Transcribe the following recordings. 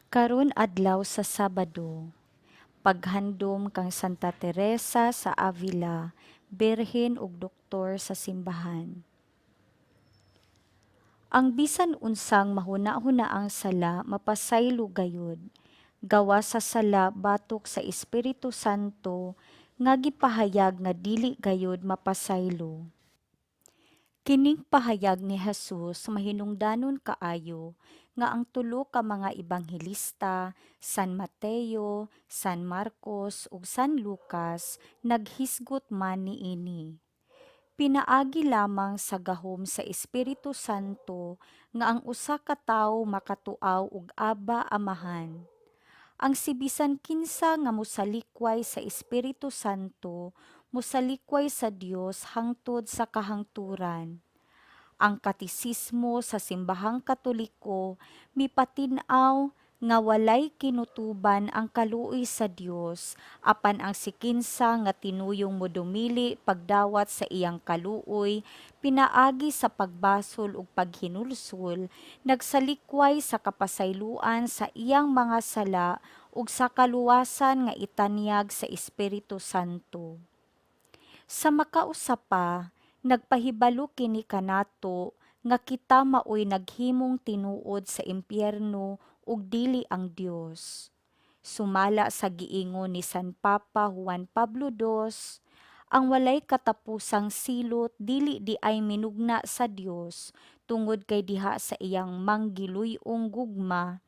Karon adlaw sa Sabado. Paghandom kang Santa Teresa sa Avila, birhen ug doktor sa simbahan. Ang bisan unsang mahuna-hunaang sala mapasaylo gayud, gawas sa sala batok sa Espiritu Santo nga gipahayag nga dili gayud mapasaylo. Kining pahayag ni Jesus mahinungdanon kaayo nga ang tulo ka mga ebanghelista, San Mateo, San Marcos ug San Lucas, naghisgot man niini. Pinaagi lamang sa gahom sa Espiritu Santo nga ang usa ka tawo makatuaw og Abba, Amahan. Ang si bisan kinsa nga mosalikway sa Espiritu Santo mosalikway sa Dios hangtod sa kahangturan. Ang katisismo sa Simbahang Katoliko mipatin-aw nga walay kinutuban ang kaluoy sa Dios, apan ang si kinsa nga tinuyong modumili pagdawat sa iyang kaluoy pinaagi sa pagbasol ug paghinulsol nagsalikway sa kapasayloan sa iyang mga sala ug sa kaluwasan nga itanyag sa Espiritu Santo. Sa makausa pa, nagpahibalo kini kanato nga kita maoy naghimong tinuod sa impyerno ug dili ang Dios. Sumala sa giingon ni San Papa Juan Pablo II, ang walay katapusang silot dili diay minugna sa Dios tungod kay diha sa iyang manggiluy-ong gugma,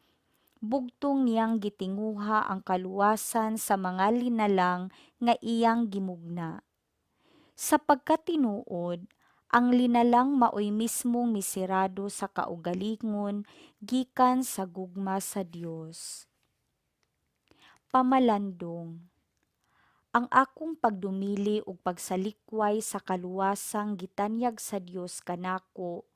bugtong niyang gitinguha ang kaluwasan sa mga linalang nga iyang gimugna. Sa pagkatinuod, ang linalang maoy mismong misirado sa kaugalingon gikan sa gugma sa Dios. Pamalandong. Ang akong pagdumili ug pagsalikway sa kaluwasang gitanyag sa Dios kanako,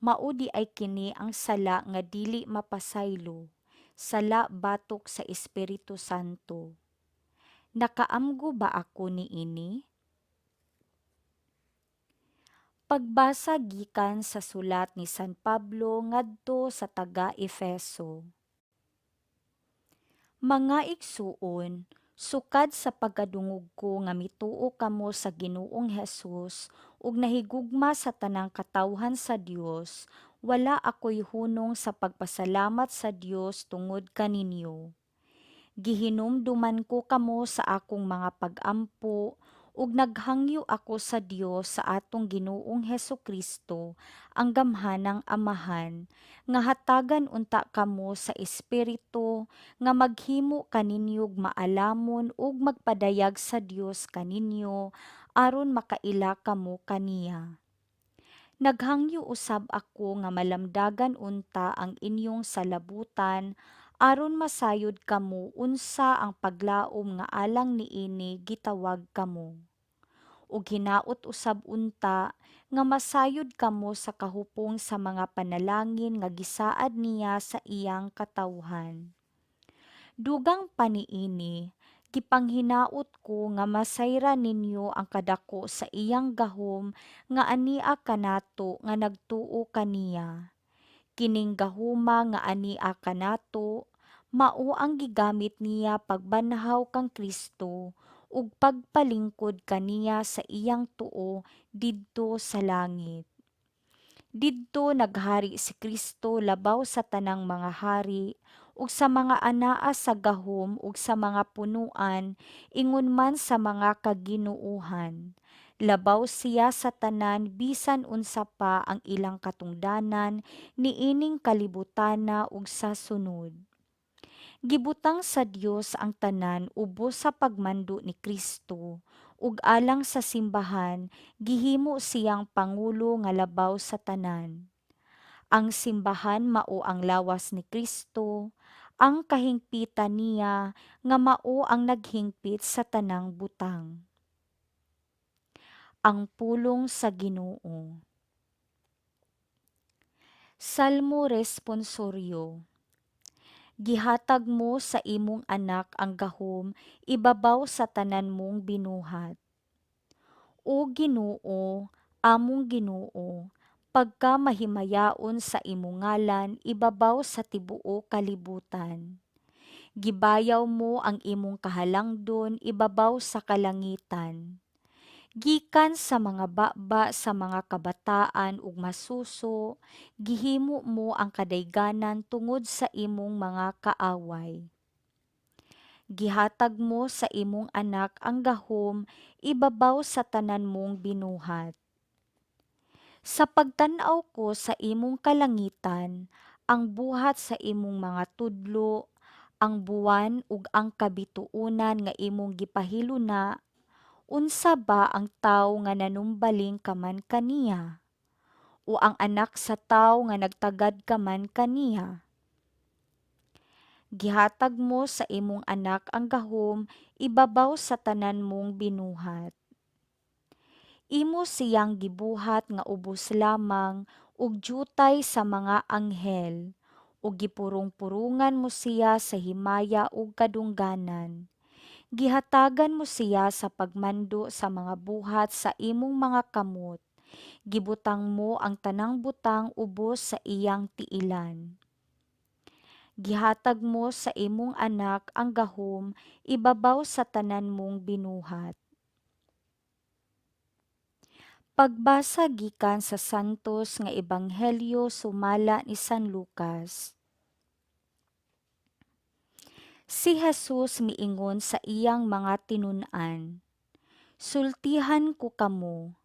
mao diay kini ang sala nga dili mapasaylo, sala batok sa Espiritu Santo? Nakaamgo ba ako niini? Pagbasa gikan sa sulat ni San Pablo ngadto sa taga-Efeso. Mga igsuon, sukad sa pagkadungog ko nga mituo kamo sa Ginoong Hesus ug nahigugma sa tanang katawhan sa Dios, wala ako'y hunong sa pagpasalamat sa Dios tungod kaninyo. Gihinumduman ko kamo sa akong mga pag-ampo ug naghangyo ako sa Dios sa atong Ginoong Hesukristo, ang gamhanang Amahan, nga hatagan unta kamo sa Espiritu nga maghimo kaninyog maalamon ug magpadayag sa Dios kaninyo aron makaila kamo kaniya. Naghangyo usab ako nga malamdagan unta ang inyong salabutan aron masayod kamo unsa ang paglaom nga alang niini gitawag kamo. Ug hinaot usab unta nga masayod kamo sa kahupong sa mga panalangin nga gisaad niya sa iyang katawhan. Dugang pa niini, gipanghinaot ko nga masayran ninyo ang kadako sa iyang gahom nga ania kanato nga nagtuo kaniya. Kining gahuma nga ania kanato mao ang gigamit niya pagbanhaw kang Kristo ug pagpalingkod kaniya sa iyang tuo didto sa langit. Didto naghari si Kristo labaw sa tanang mga hari ug sa mga anaa sa gahom ug sa mga punuan, ingon man sa mga kaginoohan. Labaw siya sa tanan bisan unsa pa ang ilang katungdanan niining kalibutana ug sa sunod. Gibutang sa Dios ang tanan ubos sa pagmando ni Kristo ug alang sa simbahan gihimo siyang pangulo nga labaw sa tanan. Ang simbahan mao ang lawas ni Kristo, ang kahingpitan niya nga mao ang naghingpit sa tanang butang. Ang pulong sa Ginoo. Salmo Responsoryo. Gihatag mo sa imong Anak ang gahom ibabaw sa tanan mong binuhat. O Ginoo, among Ginoo, pagkamahimayaon sa imong ngalan ibabaw sa tibuok kalibutan. Gibayaw mo ang imong kahalangdon ibabaw sa kalangitan. Gikan sa mga baba sa mga kabataan ug masuso, gihimo mo ang kadayganan tungod sa imong mga kaaway. Gihatag mo sa imong anak ang gahom ibabaw sa tanan mong binuhat. Sa pagtan-aw ko sa imong kalangitan, ang buhat sa imong mga tudlo, ang buwan ug ang kabituonan nga imong gipahiluna, unsa ba ang tawo nga nanumbaling ka man kaniya? O ang anak sa tawo nga nagtagad ka man kaniya? Gihatag mo sa imong anak ang gahom ibabaw sa tanan mong binuhat. Imo siyang gibuhat nga ubos lamang ug dyutay sa mga anghel, ug gipurong-purungan mo siya sa himaya ug kadungganan. Gihatagan mo siya sa pagmando sa mga buhat sa imong mga kamot. Gibutang mo ang tanang butang ubos sa iyang tiilan. Gihatag mo sa imong anak ang gahom ibabaw sa tanan mong binuhat. Pagbasa gikan sa Santos nga Ebanghelyo sumala ni San Lucas. Si Jesus miingon sa iyang mga tinun-an, "Sultihan ko kamo,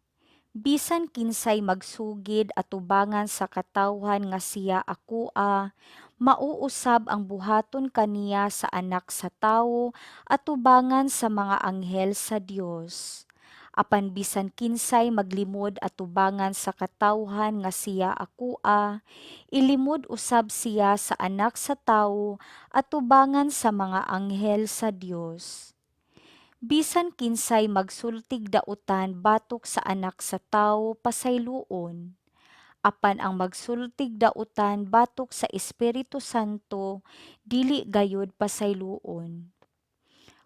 bisan kinsay magsugid atubangan sa katawhan nga siya akoa, mao usab ang buhaton kaniya sa Anak sa Tawo atubangan sa mga anghel sa Dios. Apan bisan kinsay maglimod atubangan sa katawhan nga siya akoa, ilimod usab siya sa Anak sa Tawo atubangan sa mga anghel sa Dios. Bisan kinsay magsultig dautan batok sa Anak sa Tawo, pasayloon. Apan ang magsultig dautan batok sa Espiritu Santo, dili gayud pasayloon.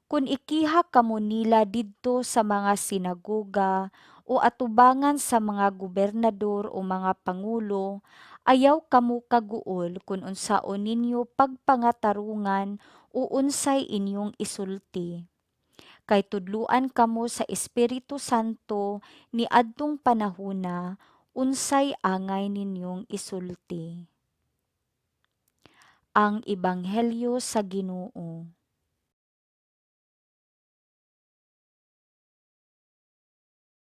Kun ikiha kamo nila didto sa mga sinagoga o atubangan sa mga gobernador o mga pangulo, ayaw kamo kaguol kun unsaon ninyo pagpangatarungan o unsay inyong isulti. Kay tudloan kamo sa Espiritu Santo niadtong panahona unsay angay ninyong isulti." Ang Ebanghelyo sa Ginoo.